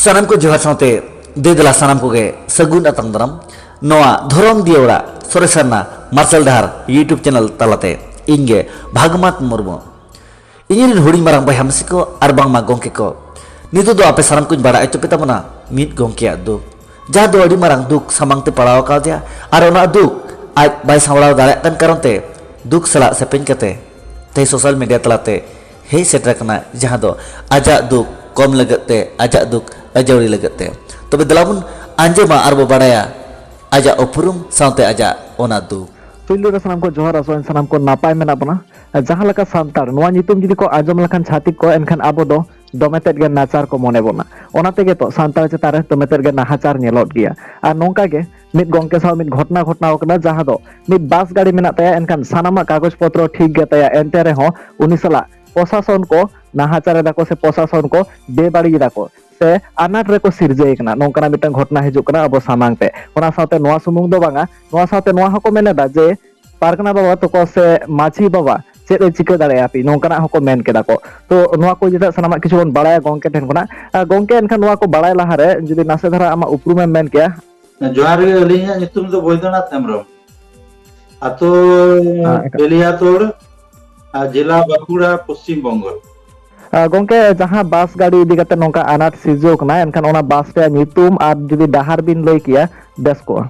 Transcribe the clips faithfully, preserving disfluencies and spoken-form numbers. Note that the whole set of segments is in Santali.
ᱥᱟᱱᱟᱢ ᱠᱚ ᱡᱚᱦᱟᱨ ᱥᱟᱶᱛᱮ ᱫᱮ ᱫᱮᱞᱟ ᱥᱟᱱᱟᱢ ᱠᱚᱜᱮ ᱥᱟᱹᱜᱩᱱ ᱟᱛᱟᱝ ᱫᱟᱨᱟᱢ᱾ ᱱᱚᱣᱟ ᱫᱷᱚᱨᱚᱢ ᱫᱤᱭᱟᱹ ᱚᱲᱟᱜ ᱥᱚᱨᱮᱥ ᱥᱟᱨᱱᱟ ᱢᱟᱨᱥᱟᱞ ᱰᱟᱦᱟᱨ YouTube ᱪᱮᱱᱮᱞ ᱛᱟᱞᱟᱛᱮ ᱤᱧ ᱜᱮ ᱵᱷᱟᱜᱽᱢᱟᱛ ᱢᱩᱨᱢᱩ᱾ ᱤᱧ ᱨᱮᱱ ᱦᱩᱰᱤᱧ ᱢᱟᱨᱟᱝ ᱵᱚᱭᱦᱟ ᱢᱤᱥᱤ ᱠᱚ ᱟᱨ ᱵᱟᱝᱢᱟ ᱜᱚᱢᱠᱮ ᱠᱚ, ᱱᱤᱛᱚᱜ ᱫᱚ ᱟᱯᱮ ᱥᱟᱱᱟᱢ ᱠᱚᱧ ᱵᱟᱲᱟᱭ ᱦᱚᱪᱚ ᱯᱮ ᱛᱟᱵᱚᱱᱟ ᱢᱤᱫ ᱜᱚᱢᱠᱮᱭᱟᱜ ᱫᱩᱠ, ᱡᱟᱦᱟᱸ ᱫᱚ ᱟᱹᱰᱤ ᱢᱟᱨᱟᱝ ᱫᱩᱠ ᱥᱟᱢᱟᱝ ᱛᱮ ᱯᱟᱲᱟᱣ ᱟᱠᱟᱫᱮᱭᱟ᱾ ᱟᱨ ᱚᱱᱟ ᱫᱩᱠ ᱟᱡ ᱵᱟᱭ ᱥᱟᱢᱵᱲᱟᱣ ᱫᱟᱲᱮᱭᱟᱜ ᱠᱟᱱ ᱠᱟᱨᱚᱱ ᱛᱮ ᱫᱩᱠ ᱥᱟᱞᱟᱜ ᱥᱮᱯᱮᱧ ᱠᱟᱛᱮ ᱛᱮᱦᱮᱧ ᱥᱳᱥᱟᱞ ᱢᱤᱰᱤᱭᱟ ᱛᱟᱞᱟᱛᱮ ᱦᱮᱡ ᱥᱮᱴᱮᱨ ᱟᱠᱟᱱᱟ, ᱡᱟᱦᱟᱸ ᱫᱚ ᱟᱡᱟᱜ ᱫᱩᱠ ᱠᱚᱢ ᱞᱟᱹᱜᱤᱫ ᱛᱮ, ᱟᱡᱟᱜ ᱫᱩᱠ ᱟᱹᱡᱟᱹᱣᱲᱤ ᱞᱟᱹᱜᱤᱫ ᱛᱮ᱾ ᱛᱚᱵᱮ ᱫᱮᱞᱟ ᱵᱚᱱ ᱟᱸᱡᱚᱢᱟ ᱟᱨ ᱵᱚ ᱵᱟᱲᱟᱭᱟ ᱟᱡᱟᱜ ᱩᱯᱨᱩᱢ ᱥᱟᱶᱛᱮ ᱟᱡᱟᱜ ᱚᱱᱟ ᱫᱩᱠ᱾ ᱯᱩᱭᱞᱩ ᱨᱮ ᱥᱟᱱᱟᱢ ᱠᱚ ᱡᱚᱦᱟᱨ, ᱟᱥᱚᱜ ᱟᱹᱧ ᱥᱟᱱᱟᱢ ᱠᱚ ᱱᱟᱯᱟᱭ ᱢᱮᱱᱟᱜ ᱵᱚᱱᱟ᱾ ᱡᱟᱦᱟᱸ ᱞᱮᱠᱟ ᱥᱟᱱᱛᱟᱲ ᱱᱚᱣᱟ ᱧᱩᱛᱩᱢ ᱡᱩᱫᱤ ᱠᱚ ᱟᱸᱡᱚᱢ ᱞᱮᱠᱷᱟᱱ ᱪᱷᱟᱹᱛᱤᱠ ᱠᱚ, ᱮᱱᱠᱷᱟᱱ ᱟᱵᱚ ᱫᱚ ᱫᱚᱢᱮ ᱛᱮᱫ ᱜᱮ ᱱᱟᱪᱟᱨ ᱠᱚ ᱢᱚᱱᱮ ᱵᱚᱱᱟ᱾ ᱚᱱᱟ ᱛᱮᱜᱮ ᱛᱚ ᱥᱟᱱᱛᱟᱲ ᱪᱮᱛᱟᱱ ᱨᱮ ᱫᱚᱢᱮ ᱛᱮᱫ ᱜᱮ ᱱᱟᱦᱟᱪᱟᱨ ᱧᱮᱞᱚᱜ ᱜᱮᱭᱟ᱾ ᱟᱨ ᱱᱚᱝᱠᱟ ᱜᱮ ᱢᱤᱫ ᱜᱚᱢᱠᱮ ᱥᱟᱶ ᱢᱤᱫ ᱜᱷᱚᱴᱚᱱᱟ ᱜᱷᱚᱴᱟᱣ ᱠᱟᱱᱟ, ᱡᱟᱦᱟᱸ ᱫᱚ ᱢᱤᱫ ᱵᱟᱥ ᱜᱟᱹᱰᱤ ᱢᱮᱱᱟᱜ ᱛᱟᱭᱟ, ᱮᱱᱠᱷᱟᱱ ᱥᱟᱱᱟᱢᱟᱜ ᱠᱟᱜᱚᱡᱽ ᱯᱚᱛᱨᱚ ᱴᱷᱤᱠ ᱜᱮ ᱛᱟᱭᱟ, ᱮᱱᱛᱮ ᱨᱮᱦᱚᱸ ᱩᱱᱤ ᱥᱟᱞᱟᱜ ᱯᱨᱚᱥᱟᱥᱚᱱ ᱠᱚ ᱱᱟᱦᱟᱪᱟᱨ ᱮᱫᱟ ᱠᱚ ᱥᱮ ᱯᱨᱚᱥᱟᱥᱚᱱ ᱠᱚ ᱵᱮᱵᱟᱹᱲᱤᱡ ᱮᱫᱟ ᱠᱚ ᱥᱮ ᱟᱱᱟᱴ ᱨᱮᱠᱚ ᱥᱤᱨᱡᱟᱹᱣ ᱠᱟᱱᱟ, ᱱᱚᱝᱠᱟᱱᱟᱜ ᱢᱤᱫᱴᱟᱝ ᱜᱷᱚᱴᱚᱱᱟ ᱦᱤᱡᱩᱜ ᱠᱟᱱᱟ ᱟᱵᱚ ᱥᱟᱢᱟᱝ ᱛᱮ᱾ ᱚᱱᱟ ᱥᱟᱶᱛᱮ ᱱᱚᱣᱟ ᱥᱩᱢᱩᱝ ᱫᱚ ᱵᱟᱝᱟ, ᱱᱚᱣᱟ ᱥᱟᱶᱛᱮ ᱱᱚᱣᱟ ᱦᱚᱸᱠᱚ ᱢᱮᱱ ᱮᱫᱟ ᱡᱮ ᱯᱟᱨᱜᱟᱱᱟ ᱵᱟᱵᱟ ᱛᱟᱠᱚ ᱥᱮ ᱢᱟᱹᱡᱷᱤ ᱵᱟᱵᱟ ᱪᱮᱫ ᱮ ᱪᱤᱠᱟᱹ ᱫᱟᱲᱮᱭᱟᱜᱼᱟ ᱯᱮ, ᱱᱚᱝᱠᱟᱱᱟᱜ ᱦᱚᱸᱠᱚ ᱢᱮᱱ ᱠᱮᱫᱟ ᱠᱚ᱾ ᱛᱚ ᱱᱚᱣᱟ ᱠᱚ ᱤᱫᱤ ᱠᱟᱛᱮ ᱥᱟᱱᱟᱢᱟᱜ ᱠᱤᱪᱷᱩ ᱵᱚᱱ ᱵᱟᱲᱟᱭᱟ ᱜᱚᱢᱠᱮ ᱴᱷᱮᱱ ᱠᱷᱚᱱᱟᱜ᱾ ᱟᱨ ᱜᱚᱢᱠᱮ, ᱮᱱᱠᱷᱟᱱ ᱱᱚᱣᱟ ᱠᱚ ᱵᱟᱲᱟᱭ ᱞᱟᱦᱟᱨᱮ ᱡᱩᱫᱤ ᱱᱟᱥᱮ ᱫᱷᱟᱨᱟ ᱟᱢᱟᱜ ᱩᱯᱨᱩᱢ ᱮᱢ ᱢᱮᱱ ᱠᱮᱭᱟ᱾ ᱡᱚᱦᱟᱨ ᱜᱮ, ᱟᱹᱞᱤᱧᱟᱜ ᱧᱩᱛᱩᱢ ᱫᱚ ᱵᱳᱭᱫᱚᱱᱟᱛᱷ ᱦᱮᱢᱵᱨᱚᱢ᱾ ᱟᱛᱳ ᱦᱮᱸ, ᱮᱠᱟᱞ᱾ ᱵᱮᱞᱤᱭᱟᱛᱳᱲ, ᱟᱨ ᱡᱮᱞᱟ ᱵᱟᱸᱠᱩᱲᱟ, ᱯᱚᱥᱪᱤᱢ ᱵᱚᱝᱜᱚ᱾ ᱟᱨ ᱜᱚᱢᱠᱮ, ᱡᱟᱦᱟᱸ ᱵᱟᱥ ᱜᱟᱹᱰᱤ ᱤᱫᱤ ᱠᱟᱛᱮ ᱱᱚᱝᱠᱟ ᱟᱱᱟᱴ ᱥᱤᱨᱡᱟᱹᱣ ᱠᱟᱱᱟ, ᱮᱱᱠᱷᱟᱱ ᱚᱱᱟ ᱵᱟᱥ ᱨᱮᱭᱟᱜ ᱧᱩᱛᱩᱢ ᱟᱨ ᱡᱩᱫᱤ ᱰᱟᱦᱟᱨ ᱵᱤᱱ ᱞᱟᱹᱭ ᱠᱮᱭᱟ, ᱵᱮᱥ ᱠᱚᱜᱼᱟ᱾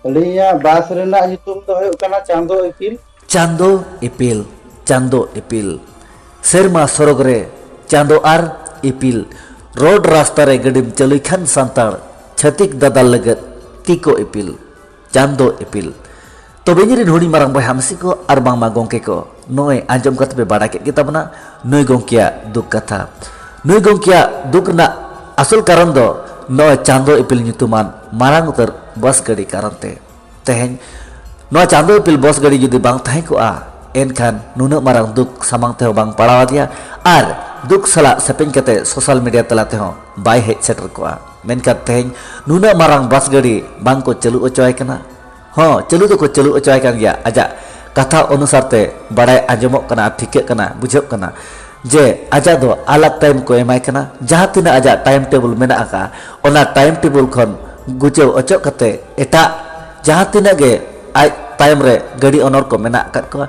ᱟᱹᱞᱤᱧᱟᱜ ᱵᱟᱥ ᱨᱮᱱᱟᱜ ᱧᱩᱛᱩᱢ ᱫᱚ ᱦᱩᱭᱩᱜ ᱠᱟᱱᱟ ᱪᱟᱸᱫᱚ ᱤᱯᱤᱞ᱾ ᱪᱟᱸᱫᱚ ᱤᱯᱤᱞ, ᱪᱟᱸᱫᱚ ᱤᱯᱤᱞ᱾ ᱥᱮᱨᱢᱟ ᱥᱚᱨᱚᱜᱽ ᱨᱮ ᱪᱟᱸᱫᱚ ᱟᱨ ᱤᱯᱤᱞ᱾ ᱨᱳᱰ ᱨᱟᱥᱛᱟ ᱨᱮ ᱜᱟᱹᱰᱤᱢ ᱪᱟᱹᱞᱩᱭ ᱠᱷᱟᱱ ᱥᱟᱱᱛᱟᱲ, ᱪᱷᱟᱹᱛᱤᱠ ᱫᱟᱫᱟᱞ ᱞᱟᱹᱜᱤᱫ ᱛᱤ ᱠᱚ ᱤᱯᱤᱞ᱾ ᱪᱟᱸᱫᱚ ᱤᱯᱤᱞ᱾ ᱛᱚᱵᱮ ᱤᱧ ᱨᱮᱱ ᱦᱩᱰᱤᱧ ᱢᱟᱨᱟᱝ ᱵᱚᱭᱦᱟ ᱢᱤᱥᱤ ᱠᱚ ᱟᱨ ᱵᱟᱝᱢᱟ ᱜᱚᱢᱠᱮ ᱠᱚ, ᱱᱚᱜᱼᱚᱭ ᱟᱸᱡᱚᱢ ᱠᱟᱛᱮ ᱯᱮ ᱵᱟᱲᱟᱭ ᱠᱮᱫ ᱜᱮ ᱛᱟᱵᱚᱱᱟ ᱱᱩᱭ ᱜᱚᱢᱠᱮᱭᱟᱜ ᱫᱩᱠ ᱠᱟᱛᱷᱟ᱾ ᱱᱩᱭ ᱜᱚᱢᱠᱮᱭᱟᱜ ᱫᱩᱠ ᱨᱮᱱᱟᱜ ᱟᱥᱚᱞ ᱠᱟᱨᱚᱱ ᱫᱚ ᱱᱚᱜᱼᱚᱭ ᱪᱟᱸᱫᱚ ᱤᱯᱤᱞ ᱧᱩᱛᱩᱢᱟᱱ ᱢᱟᱨᱟᱝ ᱩᱛᱟᱹᱨ ᱵᱟᱥ ᱜᱟᱹᱰᱤ ᱠᱟᱨᱚᱱ ᱛᱮ᱾ ᱛᱮᱦᱮᱧ ᱱᱚᱣᱟ ᱪᱟᱸᱫᱚ ᱤᱯᱤᱞ ᱵᱚᱥ ᱜᱟᱹᱰᱤ ᱡᱩᱫᱤ ᱵᱟᱝ ᱛᱟᱦᱮᱸ ᱠᱚᱜᱼᱟ, ᱮᱱᱠᱷᱟᱱ ᱱᱩᱱᱟᱹᱜ ᱢᱟᱨᱟᱝ ᱫᱩᱠ ᱥᱟᱢᱟᱝ ᱛᱮᱦᱚᱸ ᱵᱟᱝ ᱯᱟᱲᱟᱣ ᱟᱫᱮᱭᱟ ᱟᱨ ᱫᱩᱠ ᱥᱟᱞᱟᱜ ᱥᱮᱯᱮᱧ ᱠᱟᱛᱮ ᱥᱳᱥᱟᱞ ᱢᱤᱰᱤᱭᱟ ᱛᱟᱞᱟ ᱛᱮᱦᱚᱸ ᱵᱟᱭ ᱦᱮᱡ ᱥᱮᱴᱮᱨ ᱠᱚᱜᱼᱟ᱾ ᱢᱮᱱᱠᱷᱟᱱ ᱛᱮᱦᱮᱧ ᱱᱩᱱᱟᱹᱜ ᱢᱟᱨᱟᱝ ᱵᱟᱥ ᱜᱟᱹᱰᱤ ᱵᱟᱝ ᱠᱚ ᱪᱟᱹᱞᱩ ᱦᱚᱪᱚᱣᱟᱭ ᱠᱟᱱᱟ᱾ ᱦᱚᱸ, ᱪᱟᱹᱞᱩ ᱫᱚᱠᱚ ᱪᱟᱹᱞᱩ ᱦᱚᱪᱚᱣᱟᱭ ᱠᱟᱱ ᱜᱮᱭᱟ, ᱟᱡᱟᱜ ᱠᱟᱛᱷᱟ ᱚᱱᱩᱥᱟᱨ ᱛᱮ ᱵᱟᱲᱟᱭ ᱟᱸᱡᱚᱢᱚᱜ ᱠᱟᱱᱟ ᱟᱨ ᱴᱷᱤᱠᱟᱹᱜ ᱠᱟᱱᱟ, ᱵᱩᱡᱷᱟᱹᱜ ᱠᱟᱱᱟ᱾ ᱡᱮ ᱟᱡᱟᱜ ᱫᱚ ᱟᱞᱟᱜᱽ ᱴᱟᱭᱤᱢ ᱠᱚ ᱮᱢᱟᱭ ᱠᱟᱱᱟ, ᱡᱟᱦᱟᱸ ᱛᱤᱱᱟᱹᱜ ᱟᱡᱟᱜ ᱴᱟᱭᱤᱢ ᱴᱮᱵᱚᱞ ᱢᱮᱱᱟᱜ ᱟᱠᱟᱫᱼᱟ, ᱚᱱᱟ ᱴᱟᱭᱤᱢ ᱴᱮᱵᱚᱞ ᱠᱷᱚᱱ ᱜᱩᱪᱟᱹᱣ ᱚᱪᱚᱜ ᱠᱟᱛᱮ ᱮᱴᱟᱜ ᱡᱟᱦᱟᱸ ᱛᱤᱱᱟᱹᱜ ᱜᱮ ᱟᱡ ᱛᱟᱭᱚᱢ ᱨᱮ ᱜᱟᱹᱰᱤ ᱚᱱᱚᱨ ᱠᱚ ᱢᱮᱱᱟᱜ ᱟᱠᱟᱫ ᱠᱚᱣᱟ,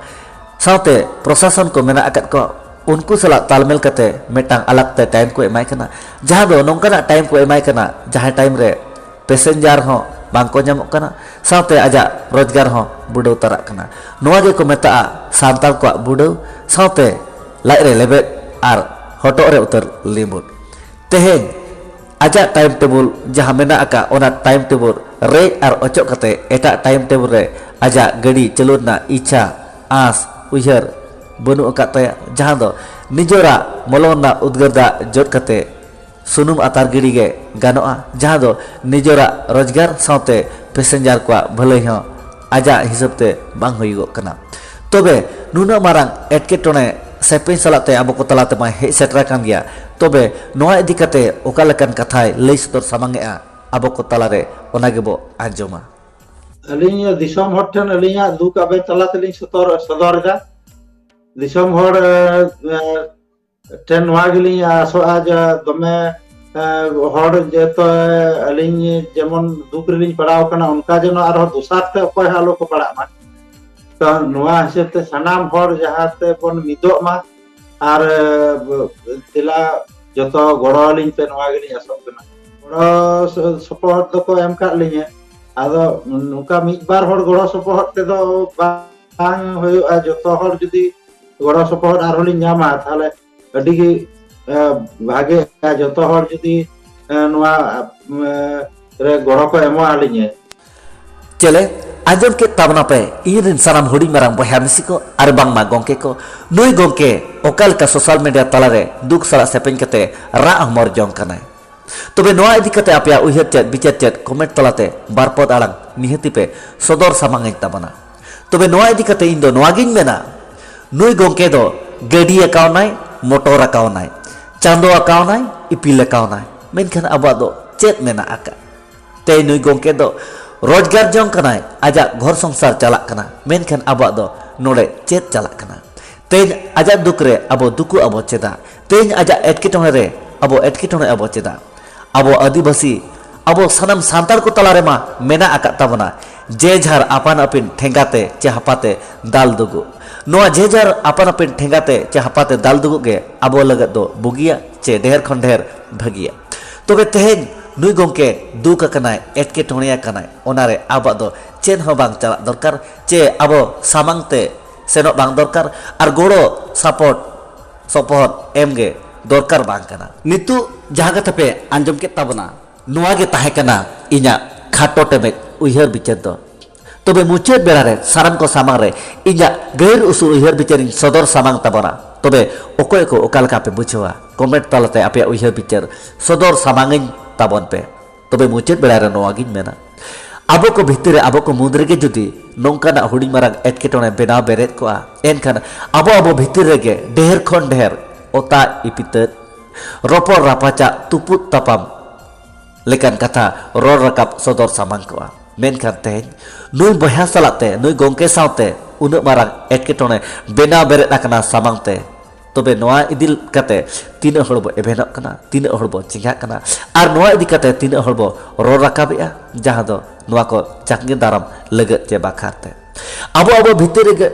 ᱥᱟᱶᱛᱮ ᱯᱨᱚᱥᱟᱥᱚᱱ ᱠᱚ ᱢᱮᱱᱟᱜ ᱟᱠᱟᱫ ᱠᱚᱣᱟ, ᱩᱱᱠᱩ ᱥᱟᱞᱟᱜ ᱛᱟᱞᱢᱮᱞ ᱠᱟᱛᱮ ᱢᱤᱫᱴᱟᱝ ᱟᱞᱟᱜᱽ ᱛᱮ ᱴᱟᱭᱤᱢ ᱠᱚ ᱮᱢᱟᱭ ᱠᱟᱱᱟ, ᱡᱟᱦᱟᱸ ᱫᱚ ᱱᱚᱝᱠᱟᱱᱟᱜ ᱴᱟᱭᱤᱢ ᱠᱚ ᱮᱢᱟᱭ ᱠᱟᱱᱟ, ᱡᱟᱦᱟᱸ ᱴᱟᱭᱤᱢ ᱨᱮ ᱯᱮᱥᱮᱧᱡᱟᱨ ᱦᱚᱸ ᱵᱟᱝ ᱠᱚ ᱧᱟᱢᱚᱜ ᱠᱟᱱᱟ, ᱥᱟᱶᱛᱮ ᱟᱡᱟᱜ ᱨᱳᱡᱽᱜᱟᱨ ᱦᱚᱸ ᱵᱩᱰᱟᱹᱣ ᱛᱟᱨᱟᱜ ᱠᱟᱱᱟ᱾ ᱱᱚᱣᱟ ᱜᱮᱠᱚ ᱢᱮᱛᱟᱜᱼᱟ ᱥᱟᱱᱛᱟᱲ ᱠᱚᱣᱟᱜ ᱵᱩᱰᱟᱹᱣ, ᱥᱟᱶᱛᱮ ᱞᱟᱡ ᱨᱮ ᱞᱮᱵᱮᱫ ᱟᱨ ᱦᱚᱴᱚᱜ ᱨᱮ ᱩᱛᱟᱹᱨ ᱞᱤᱵᱩᱫ᱾ ᱛᱮᱦᱮᱧ ᱟᱡᱟᱜ ᱴᱟᱭᱤᱢ ᱴᱮᱵᱚᱞ ᱡᱟᱦᱟᱸ ᱢᱮᱱᱟᱜ ᱟᱠᱟᱫ, ᱚᱱᱟ ᱴᱟᱭᱤᱢ ᱴᱮᱵᱚᱞ ᱨᱮᱡ ᱟᱨ ᱚᱪᱚᱜ ᱠᱟᱛᱮ ᱮᱴᱟᱜ ᱴᱟᱭᱤᱢ ᱴᱮᱵᱚᱞ ᱨᱮ ᱟᱡᱟᱜ ᱜᱟᱹᱰᱤ ᱪᱟᱹᱞᱩ ᱨᱮᱱᱟᱜ ᱤᱪᱪᱷᱟ, ᱟᱸᱥ, ᱩᱭᱦᱟᱹᱨ ᱵᱟᱹᱱᱩᱜ ᱟᱠᱟᱫ ᱛᱟᱭᱟ, ᱡᱟᱦᱟᱸ ᱫᱚ ᱱᱤᱡᱚᱨᱟᱜ ᱢᱚᱞᱚᱝ ᱨᱮᱱᱟᱜ ᱩᱫᱽᱜᱟᱹᱨ ᱫᱟᱜ ᱡᱚᱫ ᱠᱟᱛᱮ ᱥᱩᱱᱩᱢ ᱟᱛᱟᱨ ᱜᱤᱰᱤ ᱜᱮ ᱜᱟᱱᱚᱜᱼᱟ, ᱡᱟᱦᱟᱸ ᱫᱚ ᱱᱤᱡᱚᱨᱟᱜ ᱨᱳᱡᱽᱜᱟᱨ ᱥᱟᱶᱛᱮ ᱯᱮᱥᱮᱧᱡᱟᱨ ᱠᱚᱣᱟᱜ ᱵᱷᱟᱹᱞᱟᱹᱭ ᱦᱚᱸ ᱟᱡᱟᱜ ᱦᱤᱥᱟᱹᱵ ᱛᱮ ᱵᱟᱝ ᱦᱩᱭᱩᱜᱚᱜ ᱠᱟᱱᱟ᱾ ᱛᱚᱵᱮ ᱱᱩᱱᱟᱹᱜ ᱢᱟᱨᱟᱝ ᱮᱴᱠᱮᱴᱚᱬᱮ ᱥᱮᱯᱮᱧ ᱥᱟᱞᱟᱜ ᱛᱮ ᱟᱵᱚ ᱠᱚ ᱛᱟᱞᱟ ᱛᱮᱢᱟᱭ ᱦᱮᱡ ᱥᱮᱴᱮᱨ ᱟᱠᱟᱱ ᱜᱮᱭᱟ᱾ ᱛᱚᱵᱮ ᱱᱚᱣᱟ ᱤᱫᱤ ᱠᱟᱛᱮ ᱚᱠᱟ ᱞᱮᱠᱟᱱ ᱠᱟᱛᱷᱟᱭ ᱞᱟᱹᱭ ᱥᱚᱫᱚᱨ ᱥᱟᱢᱟᱝ ᱮᱜᱼᱟ ᱟᱵᱚ ᱠᱚ ᱛᱟᱞᱟᱨᱮ, ᱚᱱᱟ ᱜᱮᱵᱚ ᱟᱸᱡᱚᱢᱟ᱾ ᱟᱹᱞᱤᱧ ᱫᱤᱥᱚᱢ ᱦᱚᱲ ᱴᱷᱮᱱ ᱟᱹᱞᱤᱧᱟᱜ ᱫᱩᱠ ᱟᱵᱮᱱ ᱛᱟᱞᱟ ᱛᱮᱞᱤᱧ ᱥᱚᱫᱚᱨ, ᱥᱚᱫᱚᱨ ᱮᱫᱟ᱾ ᱫᱤᱥᱚᱢ ᱦᱚᱲ, ᱮ, ᱮ, ᱴᱷᱮᱱ ᱱᱚᱣᱟ ᱜᱮᱞᱤᱧ ᱟᱥᱚᱜᱼᱟ ᱡᱮ ᱫᱚᱢᱮ, ᱮ, ᱦᱚᱲ ᱡᱮᱦᱮᱛᱩ ᱟᱹᱞᱤᱧ ᱡᱮᱢᱚᱱ ᱫᱩᱠ ᱨᱮᱞᱤᱧ ᱯᱟᱲᱟᱣ ᱠᱟᱱᱟ, ᱚᱱᱠᱟ ᱡᱮᱱᱚ ᱟᱨᱦᱚᱸ ᱫᱚᱥᱟᱨ ᱛᱮ ᱚᱠᱚᱭ ᱦᱚᱸ ᱟᱞᱚ ᱠᱚ ᱯᱟᱲᱟᱜ ᱢᱟ᱾ ᱛᱚ ᱱᱚᱣᱟ ᱦᱤᱥᱟᱹᱵ ᱛᱮ ᱥᱟᱱᱟᱢ ᱦᱚᱲ ᱡᱟᱦᱟᱸ ᱛᱮ ᱵᱚᱱ ᱢᱤᱫᱚᱜ ᱢᱟ ᱟᱨ, ᱮ, ᱫᱮᱞᱟ ᱡᱚᱛᱚ ᱜᱚᱲᱚ ᱟᱹᱞᱤᱧ ᱯᱮ, ᱱᱚᱣᱟ ᱜᱮᱞᱤᱧ ᱟᱥᱚᱜ ᱠᱟᱱᱟ᱾ ᱜᱚᱲᱚ ᱥᱚ-, ᱥᱚᱯᱚᱦᱚᱫ ᱫᱚᱠᱚ ᱮᱢ ᱠᱟᱜ ᱞᱤᱧᱟᱹ, ᱟᱫᱚ ᱱᱚᱝᱠᱟ ᱢᱤᱫ ᱵᱟᱨ ᱦᱚᱲ ᱜᱚᱲᱚ ᱥᱚᱯᱚᱦᱚᱫ ᱛᱮᱫᱚ ᱵᱟᱝ ᱦᱩᱭᱩᱜᱼᱟ᱾ ᱡᱚᱛᱚ ᱦᱚᱲ ᱡᱩᱫᱤ ᱜᱚᱲᱚ ᱥᱚᱯᱚᱦᱚᱫ ᱟᱨᱦᱚᱸ ᱞᱤᱧ ᱧᱟᱢᱟ, ᱛᱟᱦᱚᱞᱮ ᱟᱹᱰᱤ ᱜᱮ, ᱮ, ᱵᱷᱟᱜᱮᱜᱼᱟ᱾ ᱡᱚᱛᱚ ᱦᱚᱲ ᱡᱩᱫᱤ, ᱮ, ᱱᱚᱣᱟ, ᱮ, ᱨᱮ ᱜᱚᱲᱚ ᱠᱚ ᱮᱢᱚᱜ ᱟᱹᱞᱤᱧᱟ᱾ ᱪᱮᱞᱮ, ᱟᱸᱡᱚᱢ ᱠᱮᱫ ᱛᱟᱵᱚᱱᱟ ᱯᱮ ᱤᱧ ᱨᱮᱱ ᱥᱟᱱᱟᱢ ᱦᱩᱰᱤᱧ ᱢᱟᱨᱟᱝ ᱵᱚᱭᱦᱟ ᱢᱤᱥᱤ ᱠᱚ ᱟᱨ ᱵᱟᱝᱢᱟ ᱜᱚᱢᱠᱮ ᱠᱚ, ᱱᱩᱭ ᱜᱚᱢᱠᱮ ᱚᱠᱟ ᱞᱮᱠᱟ ᱥᱳᱥᱟᱞ ᱢᱤᱰᱤᱭᱟ ᱛᱟᱞᱟᱨᱮ ᱫᱩᱠ ᱥᱟᱞᱟᱜ ᱥᱮᱯᱮᱧ ᱠᱟᱛᱮ ᱨᱟᱜ ᱦᱚᱢᱚᱨ ᱡᱚᱝ ᱠᱟᱱᱟᱭ᱾ ᱛᱚᱵᱮ ᱱᱚᱣᱟ ᱤᱫᱤ ᱠᱟᱛᱮ ᱟᱯᱮᱭᱟᱜ ᱩᱭᱦᱟᱹᱨ ᱪᱮᱫ, ᱵᱤᱪᱟᱹᱨ ᱪᱮᱫ, ᱠᱚᱢᱮᱱᱴ ᱛᱟᱞᱟᱛᱮ ᱵᱟᱨ ᱯᱚᱫ ᱟᱲᱟᱝ ᱱᱤᱦᱟᱹᱛᱤ ᱯᱮ ᱥᱚᱫᱚᱨ ᱥᱟᱢᱟᱝ ᱟᱹᱧ ᱛᱟᱵᱚᱱᱟ᱾ ᱛᱚᱵᱮ ᱱᱚᱣᱟ ᱤᱫᱤ ᱠᱟᱛᱮ ᱤᱧ ᱫᱚ ᱱᱚᱣᱟ ᱜᱤᱧ ᱢᱮᱱᱟ, ᱱᱩᱭ ᱜᱚᱢᱠᱮ ᱫᱚ ᱜᱟᱹᱰᱤ ᱟᱠᱟᱣᱱᱟᱭ, ᱢᱚᱴᱚᱨ ᱟᱠᱟᱣᱱᱟᱭ, ᱪᱟᱸᱫᱚ ᱟᱠᱟᱣᱱᱟᱭ, ᱤᱯᱤᱞ ᱟᱠᱟᱣᱱᱟᱭ, ᱢᱮᱱᱠᱷᱟᱱ ᱟᱵᱚᱣᱟᱜ ᱫᱚ ᱪᱮᱫ ᱢᱮᱱᱟᱜ ᱟᱠᱟᱫ? ᱛᱮᱦᱮᱧ ᱱᱩᱭ ᱜᱚᱢᱠᱮ ᱫᱚ ᱨᱳᱡᱽᱜᱟᱨ ᱡᱚᱝ ᱠᱟᱱᱟᱭ, ᱟᱡᱟᱜ ᱜᱷᱚᱨ ᱥᱚᱝᱥᱟᱨ ᱪᱟᱞᱟᱜ ᱠᱟᱱᱟ, ᱢᱮᱱᱠᱷᱟᱱ ᱟᱵᱚᱣᱟᱜ ᱫᱚ ᱱᱚᱰᱮ ᱪᱮᱫ ᱪᱟᱞᱟᱜ ᱠᱟᱱᱟ? ᱛᱮᱦᱮᱧ ᱟᱡᱟᱜ ᱫᱩᱠ ᱨᱮ ᱟᱵᱚ ᱫᱩᱠᱩᱜ ᱟᱵᱚ ᱪᱮᱫᱟᱜ? ᱛᱮᱦᱮᱧ ᱟᱡᱟᱜ ᱮᱴᱠᱮᱴᱚᱬᱮ ᱨᱮ ᱟᱵᱚ ᱮᱴᱠᱮᱴᱚᱬᱮ ᱟᱵᱚ ᱪᱮᱫᱟᱜ? ᱟᱵᱚ ᱟᱹᱫᱤᱵᱟᱹᱥᱤ, ᱟᱵᱚ ᱥᱟᱱᱟᱢ ᱥᱟᱱᱛᱟᱲ ᱠᱚ ᱛᱟᱞᱟ ᱨᱮᱢᱟ ᱢᱮᱱᱟᱜ ᱟᱠᱟᱫ ᱛᱟᱵᱚᱱᱟ ᱡᱮ ᱡᱷᱟᱨ ᱟᱯᱟᱱ ᱟᱹᱯᱤᱱ ᱴᱷᱮᱸᱜᱟ ᱛᱮ ᱪᱮ ᱦᱟᱯᱟ ᱛᱮ ᱫᱟᱞ ᱫᱩᱜᱩᱜ᱾ ᱱᱚᱣᱟ ᱡᱮ ᱡᱷᱟᱨ ᱟᱯᱟᱱ ᱟᱹᱯᱤᱱ ᱴᱷᱮᱸᱜᱟ ᱛᱮ ᱪᱮ ᱦᱟᱯᱟ ᱛᱮ ᱫᱟᱞ ᱫᱩᱜᱩᱜ ᱜᱮ ᱟᱵᱚ ᱞᱟᱹᱜᱤᱫ ᱫᱚ ᱵᱩᱜᱤᱭᱟ ᱪᱮ ᱰᱷᱮᱨ ᱠᱷᱚᱱ ᱰᱷᱮᱨ ᱵᱷᱟᱹᱜᱤᱭᱟ᱾ ᱛᱚᱵᱮ ᱛᱮᱦᱮᱧ ᱱᱩᱭ ᱜᱚᱢᱠᱮ ᱫᱩᱠ ᱟᱠᱟᱱᱟᱭ, ᱮᱴᱠᱮᱴᱚᱬᱮ ᱟᱠᱟᱱᱟᱭ, ᱚᱱᱟᱨᱮ ᱟᱵᱚᱣᱟᱜ ᱫᱚ ᱪᱮᱫ ᱦᱚᱸ ᱵᱟᱝ ᱪᱟᱞᱟᱜ ᱫᱚᱨᱠᱟᱨ ᱪᱮ ᱟᱵᱚ ᱥᱟᱢᱟᱝ ᱛᱮ ᱥᱮᱱᱚᱜ ᱵᱟᱝ ᱫᱚᱨᱠᱟᱨ, ᱟᱨ ᱜᱚᱲᱚ ᱥᱟᱯᱚᱴ ᱥᱚᱯᱚᱦᱚᱫ ᱮᱢ ᱜᱮ ᱫᱚᱨᱠᱟᱨ ᱵᱟᱝ ᱠᱟᱱᱟ᱾ ᱱᱤᱛᱚᱜ ᱡᱟᱦᱟᱸ ᱠᱟᱛᱷᱟ ᱯᱮ ᱟᱸᱡᱚᱢ ᱠᱮᱫ ᱛᱟᱵᱚᱱᱟ, ᱱᱚᱣᱟ ᱜᱮ ᱛᱟᱦᱮᱸ ᱠᱟᱱᱟ ᱤᱧᱟᱹᱜ ᱠᱷᱟᱴᱚ ᱴᱮᱢᱮᱡ ᱩᱭᱦᱟᱹᱨ ᱵᱤᱪᱟᱹᱨ ᱫᱚ᱾ ᱛᱚᱵᱮ ᱢᱩᱪᱟᱹᱫ ᱵᱮᱲᱟ ᱨᱮ ᱥᱟᱱᱟᱢ ᱠᱚ ᱥᱟᱢᱟᱝ ᱨᱮ ᱤᱧᱟᱹᱜ ᱜᱟᱹᱦᱤᱨ ᱩᱥᱩᱞ ᱩᱭᱦᱟᱹᱨ ᱵᱤᱪᱟᱹᱨ ᱤᱧ ᱥᱚᱫᱚᱨ ᱥᱟᱢᱟᱝ ᱛᱟᱵᱚᱱᱟ᱾ ᱛᱚᱵᱮ ᱚᱠᱚᱭ ᱠᱚ ᱚᱠᱟ ᱞᱮᱠᱟ ᱯᱮ ᱵᱩᱡᱷᱟᱹᱣᱟ, ᱠᱚᱢᱮᱱᱴ ᱛᱟᱞᱟᱛᱮ ᱟᱯᱮᱭᱟᱜ ᱩᱭᱦᱟᱹᱨ ᱵᱤᱪᱟᱹᱨ ᱥᱚᱫᱚᱨ ᱥᱟᱢᱟᱝ ᱟᱹᱧ ᱛᱟᱵᱚᱱ ᱯᱮ᱾ ᱛᱚᱵᱮ ᱢᱩᱪᱟᱹᱫ ᱵᱮᱲᱟ ᱨᱮ ᱱᱚᱣᱟ ᱜᱤᱧ ᱢᱮᱱᱟ, ᱟᱵᱚ ᱠᱚ ᱵᱷᱤᱛᱤᱨ ᱨᱮ, ᱟᱵᱚ ᱠᱚ ᱢᱩᱫᱽ ᱨᱮᱜᱮ ᱡᱩᱫᱤ ᱱᱚᱝᱠᱟᱱᱟᱜ ᱦᱩᱰᱤᱧ ᱢᱟᱨᱟᱝ ᱮᱴᱠᱮᱴᱚᱬᱮ ᱵᱮᱱᱟᱣ ᱵᱮᱨᱮᱫ ᱠᱚᱜᱼᱟ, ᱮᱱᱠᱷᱟᱱ ᱟᱵᱚ ᱟᱵᱚ ᱵᱷᱤᱛᱤᱨ ᱨᱮᱜᱮ ᱰᱷᱮᱨ ᱠᱷᱚᱱ ᱰᱷᱮᱨ ᱚᱛᱟ ᱤᱯᱤᱛᱟᱹᱫ, ᱨᱚᱯᱚᱲ ᱨᱟᱯᱟᱪᱟᱜ, ᱛᱩᱯᱩᱫ ᱛᱟᱯᱟᱢ ᱞᱮᱠᱟᱱ ᱠᱟᱛᱷᱟ ᱨᱚᱲ ᱨᱟᱠᱟᱵ ᱥᱚᱫᱚᱨ ᱥᱟᱢᱟᱝ ᱠᱚᱜᱼᱟ᱾ ᱢᱮᱱᱠᱷᱟᱱ ᱛᱮᱦᱮᱧ ᱱᱩᱭ ᱵᱚᱭᱦᱟ ᱥᱟᱞᱟᱜ ᱛᱮ, ᱱᱩᱭ ᱜᱚᱢᱠᱮ ᱥᱟᱶᱛᱮ ᱩᱱᱟᱹᱜ ᱢᱟᱨᱟᱝ ᱮᱴᱠᱮᱴᱚᱬᱮ ᱵᱮᱱᱟᱣ ᱵᱮᱨᱮᱫ ᱟᱠᱟᱱᱟ ᱥᱟᱢᱟᱝ ᱛᱮ᱾ ᱛᱚᱵᱮ ᱱᱚᱣᱟ ᱤᱫᱤ ᱠᱟᱛᱮ ᱛᱤᱱᱟᱹᱜ ᱦᱚᱲ ᱵᱚ ᱮᱵᱷᱮᱱᱚᱜ ᱠᱟᱱᱟ, ᱛᱤᱱᱟᱹᱜ ᱦᱚᱲ ᱵᱚ ᱪᱮᱸᱜᱷᱟᱜ ᱠᱟᱱᱟ, ᱟᱨ ᱱᱚᱣᱟ ᱤᱫᱤ ᱠᱟᱛᱮ ᱛᱤᱱᱟᱹᱜ ᱦᱚᱲ ᱵᱚ ᱨᱚᱲ ᱨᱟᱠᱟᱵᱮᱜᱼᱟ, ᱡᱟᱦᱟᱸ ᱫᱚ ᱱᱚᱣᱟ ᱠᱚ ᱡᱟᱸᱜᱮ ᱫᱟᱨᱟᱢ ᱞᱟᱹᱜᱤᱫ ᱪᱮ ᱵᱟᱠᱷᱨᱟ ᱛᱮ᱾ ᱟᱵᱚ ᱟᱵᱚ ᱵᱷᱤᱛᱤᱨ ᱨᱮᱜᱮ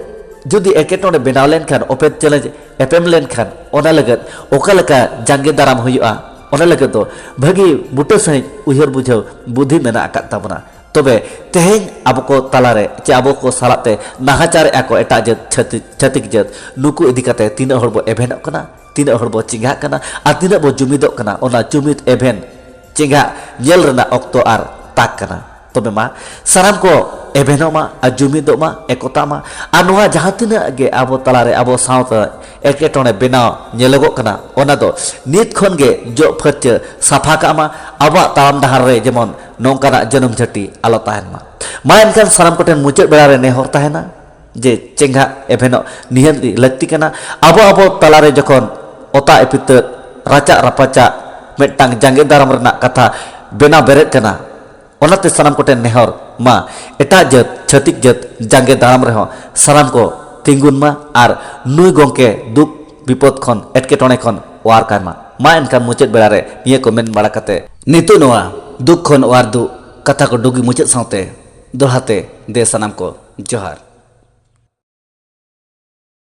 ᱡᱩᱫᱤ ᱮᱴᱠᱮᱴᱚᱬᱮ ᱵᱮᱱᱟᱣ ᱞᱮᱱᱠᱷᱟᱱ, ᱚᱯᱮᱛ ᱪᱮᱞᱮᱧᱡᱽ ᱮᱯᱮᱢ ᱞᱮᱱᱠᱷᱟᱱ, ᱚᱱᱟ ᱞᱟᱹᱜᱤᱫ ᱚᱠᱟ ᱞᱮᱠᱟ ᱡᱟᱸᱜᱮ ᱫᱟᱨᱟᱢ ᱦᱩᱭᱩᱜᱼᱟ, ᱚᱱᱟ ᱞᱟᱹᱜᱤᱫ ᱫᱚ ᱵᱷᱟᱹᱜᱤ ᱵᱩᱴᱟᱹ ᱥᱟᱺᱦᱤᱡ ᱩᱭᱦᱟᱹᱨ ᱵᱩᱡᱷᱟᱹᱣ ᱵᱩᱫᱷᱤ ᱢᱮᱱᱟᱜ ᱟᱠᱟᱫ ᱛᱟᱵᱚᱱᱟ᱾ ᱛᱚᱵᱮ ᱛᱮᱦᱮᱧ ᱟᱵᱚ ᱠᱚ ᱛᱟᱞᱟᱨᱮ ᱪᱮ ᱟᱵᱚ ᱠᱚ ᱥᱟᱞᱟᱜ ᱛᱮ ᱱᱟᱦᱟᱪᱟᱨᱮᱜᱼᱟ ᱠᱚ ᱮᱴᱟᱜ ᱡᱟᱹᱛ, ᱪᱷᱟᱹᱛᱤᱠ, ᱪᱷᱟᱹᱛᱤᱠ ᱡᱟᱹᱛ, ᱱᱩᱠᱩ ᱤᱫᱤ ᱠᱟᱛᱮ ᱛᱤᱱᱟᱹᱜ ᱦᱚᱲ ᱵᱚ ᱮᱵᱷᱮᱱᱚᱜ ᱠᱟᱱᱟ, ᱛᱤᱱᱟᱹᱜ ᱦᱚᱲ ᱵᱚ ᱪᱮᱸᱜᱷᱟᱜ ᱠᱟᱱᱟ, ᱟᱨ ᱛᱤᱱᱟᱹᱜ ᱵᱚ ᱡᱩᱢᱤᱫᱚᱜ ᱠᱟᱱᱟ, ᱚᱱᱟ ᱡᱩᱢᱤᱫ ᱮᱵᱷᱮᱱ ᱪᱮᱸᱜᱷᱟᱜ ᱧᱮᱞ ᱨᱮᱱᱟᱜ ᱚᱠᱛᱚ ᱟᱨ ᱛᱟᱠ ᱠᱟᱱᱟ᱾ ᱛᱚᱵᱮ ᱢᱟ ᱥᱟᱱᱟᱢ ᱠᱚ ᱮᱵᱷᱮᱱᱚᱜ ᱢᱟ ᱟᱨ ᱡᱩᱢᱤᱫᱚᱜ ᱢᱟ, ᱮᱠᱚᱛᱟᱜ ᱢᱟ, ᱟᱨ ᱱᱚᱣᱟ ᱡᱟᱦᱟᱸ ᱛᱤᱱᱟᱹᱜ ᱜᱮ ᱟᱵᱚ ᱛᱟᱞᱟᱨᱮ ᱟᱵᱚ ᱥᱟᱶᱛᱟ ᱮᱴᱠᱮᱴᱚᱬᱮ ᱵᱮᱱᱟᱣ ᱧᱮᱞᱚᱜᱚᱜ ᱠᱟᱱᱟ, ᱚᱱᱟ ᱫᱚ ᱱᱤᱛ ᱠᱷᱚᱱ ᱜᱮ ᱡᱚᱜ ᱯᱷᱟᱹᱨᱪᱟᱹ ᱥᱟᱯᱷᱟ ᱠᱟᱜ ᱢᱟ᱾ ᱟᱵᱚᱣᱟᱜ ᱛᱟᱲᱟᱢ ᱰᱟᱦᱟᱨ ᱨᱮ ᱡᱮᱢᱚᱱ ᱱᱚᱝᱠᱟᱱᱟᱜ ᱡᱟᱹᱱᱩᱢ ᱡᱷᱟᱹᱴᱤ ᱟᱞᱚ ᱛᱟᱦᱮᱱ ᱢᱟ᱾ ᱢᱟ ᱮᱱᱠᱷᱟᱱ ᱥᱟᱱᱟᱢ ᱠᱚᱴᱷᱮᱱ ᱢᱩᱪᱟᱹᱫ ᱵᱮᱲᱟ ᱨᱮ ᱱᱮᱦᱚᱨ ᱛᱟᱦᱮᱱᱟ ᱡᱮ ᱪᱮᱸᱜᱷᱟ ᱮᱵᱷᱮᱱᱚᱜ ᱱᱤᱦᱟᱹᱛ ᱞᱟᱹᱠᱛᱤ ᱠᱟᱱᱟ᱾ ᱟᱵᱚ ᱟᱵᱚ ᱛᱟᱞᱟᱨᱮ ᱡᱚᱠᱷᱚᱱ ᱚᱛᱟ ᱤᱯᱤᱛᱟᱹ, ᱨᱟᱪᱟᱜ ᱨᱟᱯᱟᱪᱟᱜ ᱢᱤᱫᱴᱟᱝ ᱡᱟᱸᱜᱮ ᱫᱟᱨᱟᱢ ᱨᱮᱱᱟᱜ ᱠᱟᱛᱷᱟ ᱵᱮᱱᱟᱣ ᱵᱮᱨᱮᱫ ᱠᱟᱱᱟ, ᱚᱱᱟᱛᱮ ᱥᱟᱱᱟᱢ ᱠᱚᱴᱷᱮᱱ ᱱᱮᱦᱚᱨ, ᱢᱟ ᱮᱴᱟᱜ ᱡᱟᱹᱛ, ᱪᱷᱟᱹᱛᱤᱠ ᱡᱟᱹᱛ ᱡᱟᱸᱜᱮ ᱫᱟᱨᱟᱢ ᱨᱮᱦᱚᱸ ᱥᱟᱱᱟᱢ ᱠᱚ ᱛᱤᱸᱜᱩᱱ ᱢᱟ ᱟᱨ ᱱᱩᱭ ᱜᱚᱢᱠᱮ ᱫᱩᱠ ᱵᱤᱯᱚᱫ ᱠᱷᱚᱱ, ᱮᱴᱠᱮᱴᱚᱬᱮ ᱠᱷᱚᱱ ᱚᱣᱟᱨ ᱠᱟᱭ ᱢᱟ᱾ ᱢᱟ ᱮᱱᱠᱷᱟᱱ ᱢᱩᱪᱟᱹᱫ ᱵᱮᱲᱟ ᱨᱮ ᱱᱤᱭᱟᱹ ᱠᱚ ᱢᱮᱱ ᱵᱟᱲᱟ ᱠᱟᱛᱮ ᱱᱤᱛᱚᱜ ᱱᱚᱣᱟ ᱫᱩᱠ ᱠᱷᱚᱱ ᱚᱣᱟᱨ ᱫᱩᱜ ᱠᱟᱛᱷᱟ ᱠᱚ ᱰᱩᱜᱤ ᱢᱩᱪᱟᱹᱫ ᱥᱟᱶᱛᱮ ᱫᱚᱦᱲᱟ ᱛᱮ ᱫᱮ ᱥᱟᱱᱟᱢ ᱠᱚ ᱡᱚᱦᱟᱨ᱾